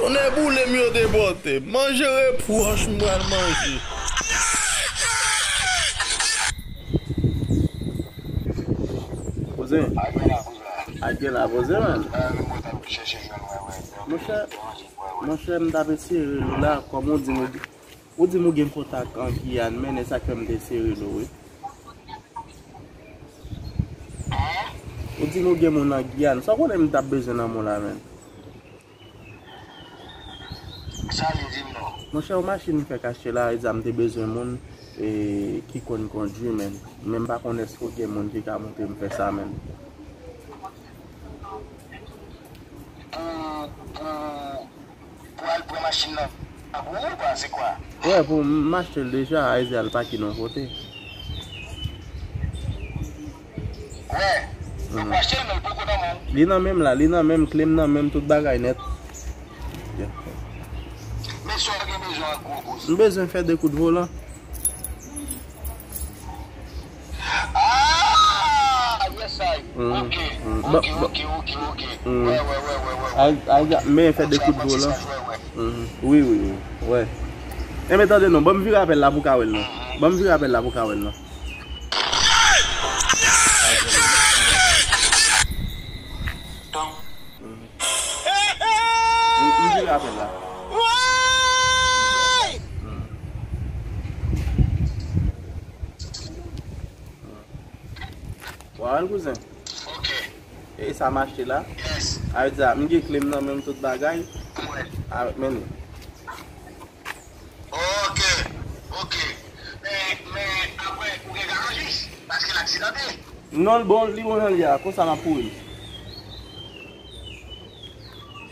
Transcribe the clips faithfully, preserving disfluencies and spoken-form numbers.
Tonnè boule m, yo depòte m. Manje repwòch m pral manje. Poze. Ak gen la, poze, man. Monchè, monchè, m t ap eseye rele w la, kòm ou di m, ou di m ou gen kontak an Giyàn, men e sa k fè m te eseye rele w, wi. Ou di m ou gen moun an Giyàn. Sa w konnen m t ap bezwen nan men w la, menm? Sa vle di m non. Monchè, yon machin m fèk achte la, e di a m te bezwen moun, e, ki konn kondui, menm. Men m pa konn èske w gen moun ki ka montre m fè sa, menm. Pou, pou, pou al pran machin nan pou ou, ou pa se kwa? Wè, pou m achte l deja, a di a l pake nan kote. Wè, ou achte l, men l poko nan men w. Li nan men m la, li nan men m, kle m nan men m, tout bagay nèt. Men sa w gen bezwen an gwo koze. M bezwen fè de kout volan. Ah, yes I. Ok, ok, ok, ok, ok. Wè, wè, wè, wè, wè. Ay, ay, men fè de kout volan. Wi, wi, wi. Wè. Enben, tande non, ban m vire apèl la pou w ka wè l non. Ban m vire apèl la pou w ka wè l non. M, m vire apèl la. Wa al kouzen. Ok. E sa m achte la? Yes. A di a, m gen kle m nan men m tout bagay. Wè. A, men li. Ok, ok. Men, men, apre, ou gen garanti? Paske l aksidante. Non, l bon, li bon jan l ye a. Konsa m ap kouri.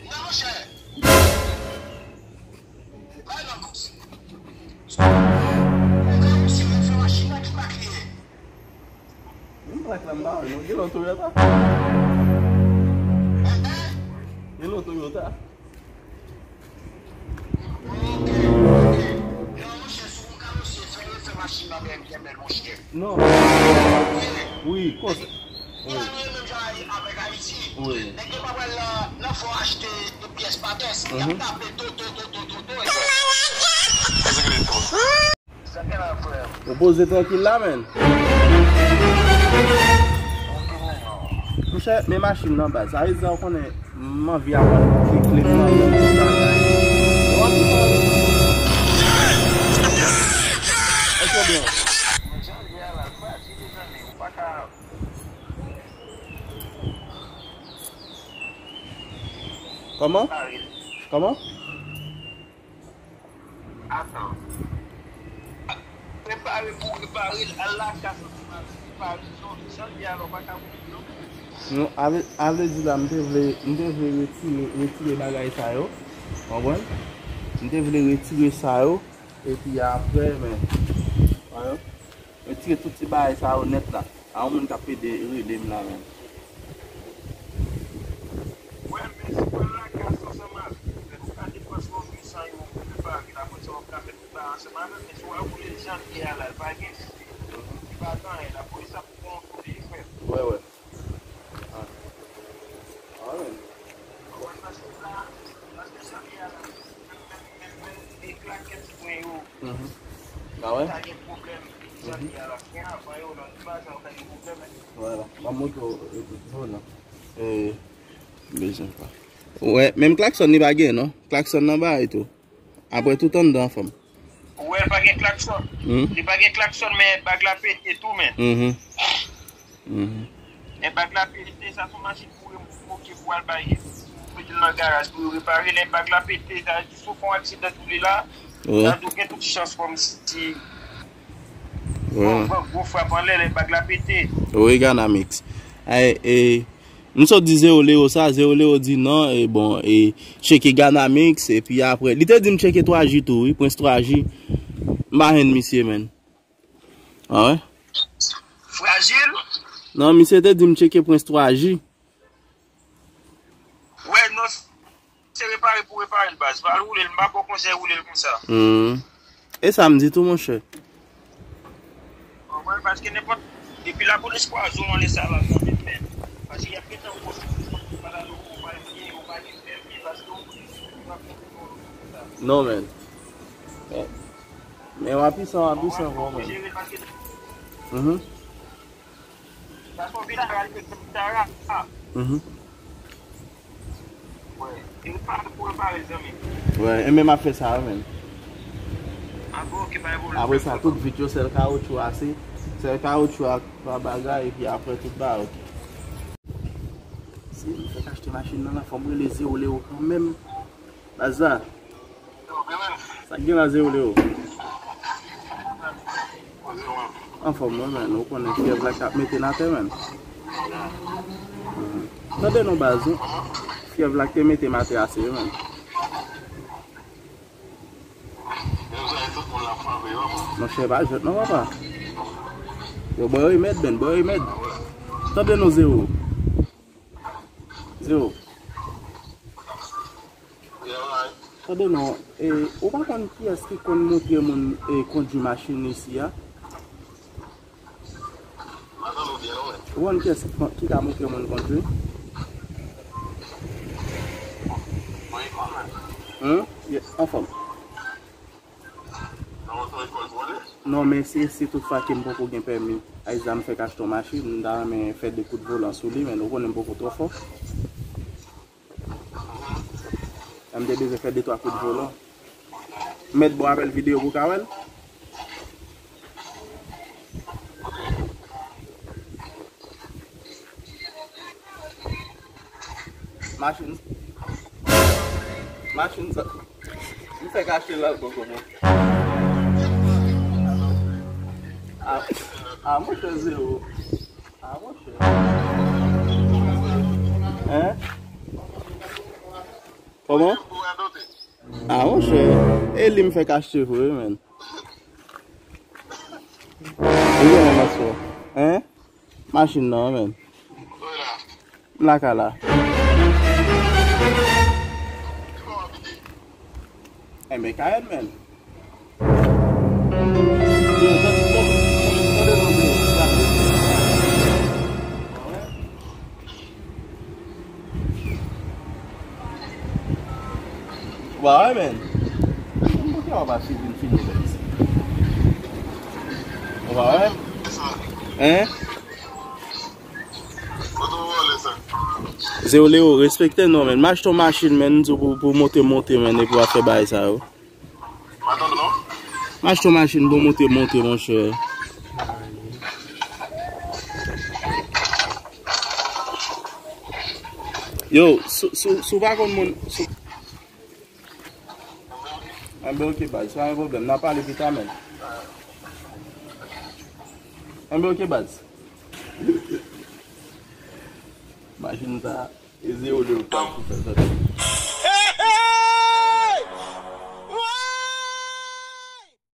Non, monchè. Bay nan kous. Ou ka monchè, men fè machin nan ki mak li ye. Menm plak la m pa wè non. Gen lòt Toyota. Gen lòt Toyota. Ok, ok. Non, monchè, si w ka monchè, fè refè machin nan byen, byen bèl, monchè. Non. Wi, konsa. Wi. Menm jan avèk Ayiti. Wi. Nèg yo pa pral nan, nan fò achte de pyès pa pyès. Y ap tape to, to, to, to, to, to. Ou poze trankil la, menn. Monchè, men machin nan baz. Sa vle di sa, ou konnen, m anvi aprann kle, kle m nan men m tout bagay. Kòman? Kòman? Atan. Prepare pou repare l, al lakay ou, repare l, non, jan l ye a la, ou pa ka mouri, non. Non, a vle, a vle di la, m te vle, m te vle retire, retire bagay sa yo. Konprann? M te vle retire sa yo. Epi apre, men, wè, retire tout ti bagay sa yo nèt la. A yon moun k ap pede rele m la menm. Wè, men si w al lakay ansanm avè l, ou ka depans yon mil san euro pou repare l, apre sa w ap ka fè tout bagay ansanm avè l, men si w al woule l jan l ye a la, l pa gen, li pa gen anyen, lapolis ap pran w touye, frè. Wè, wè. Ah. Ah, men. Ou konprann sa, se sa, paske jan l ye a la, menm, menm, menm, menm, e klakèt fren yo. Mhm. Ah wè? Sa gen pwoblèm. Jan l ye a la, fren avan yo, nan pa sa, ou ka gen pwoblèm, men. Vwala. M ap montre w, e, e, volan. E, bezwen pa. Wè, menm klaksòn li pa gen, non. Klaksòn nan bay tou. Apre tout anndan anfòm. Ou wè, l pa gen klaksòn. Hmm. Li pa gen klaksòn, men bag la pete tou, men. Mhm. Mhm. Men bag la pete, sa se yon machin pou remoke, pou al bay, pou mete l nan garaj, pou yo repare. Lè bag la pete, sa vle di si w fè yon aksidan tou li la, wè, sa vle di w gen tout chans kòmsi, wè, yon gwo frap anlè, lè bag la pete. Wi, Ganamix. Ay, e, M sot di Zero Leo sa, Zero Leo di non, e bon, e tcheke Ganamix, epi apre, li te di m tcheke Twa Ji tou, wi, Prince Twa Ji. M pa jwenn misye, menn. Ah wè? Frajil? Non, misye te di m tcheke Prince Twa Ji. Wè, non, se repare pou repare l, baz. Pa al woule l, m pa ba w konsèy woule l konsa. Hmm. E sa m di tou, monchè. Konprann, paske nenpòt, depi lapolis kwaze w anlè sa la, sa vin fè. Paske y ap gentan wè w, ou pa la, ou pa gen, ou pa gen pèmi, paske w, w ap Non, men. Men, men w apisan, w apisan, bro, men. Mhm. Mhm. Wè, e men m ap fè sa, men. Apre sa, tout vit yo, sèl kawotchou a, se, sèl kawotchou a, pa bagay, epi apre tout ba, ok. Si m fèk achte machin nan, la, fò m rele Zero Leo kanmenm. Baz la. Sa k gen la, Zero Leo? Anfòm, wi, men. Ou konnen fyèv la k ap mete n atè, men. Tande non, baz, wi. Fyèv la k te mete m atè ase, wi, men. Monchè, pa jwèt non, papa. Yo, bò yo remèd, men, bò yo remèd. Tande non, Zero. Zero. Tande non, e, ou pa konn kiyès ki konn montre moun, e, kondui machin isi a? Ou konn kiyès ki kon-, ki ka montre moun kondui? Hein? Ye, anfòm. Non, men si, si toutfwa ke m poko gen pèmi, Ayza, m fèk achte yon machin, m ta renmen fè de kout volan sou li, men ou konnen m poko twò fò. M te bezwen fè de twa kout volan. Mèt, bon, apèl videyo pou w ka wè l. Machin. Machin sa. M fèk achte l al koko, bon. A, a, monchè, Zero. A, monchè. Hein? Kòman? A, monchè. E li m fèk achte vre, men. Ou gen yon mòso. Hein? Machin nan, men. M lakay la. Enben, Kayèt, men. Yo, tande, tande, tande, tande, tande. Ou pa wè, men? Poukisa w pa swiv vin fini lè isi? Ou pa wè, men? Hein? Zero Leo, respekte non, men. M achte yon machin, men, m di w pou, pou monte, monte, men, epi w ap fè bagay sa yo. M achte yon machin pou monte, monte, monchè. Yo, si, si, si w pa konn moun, si, enben, ok, baz, pa gen pwoblèm. N a pale pita, men. Enben, ok, baz. Machin sa, e Zero Leo k ap fè sa.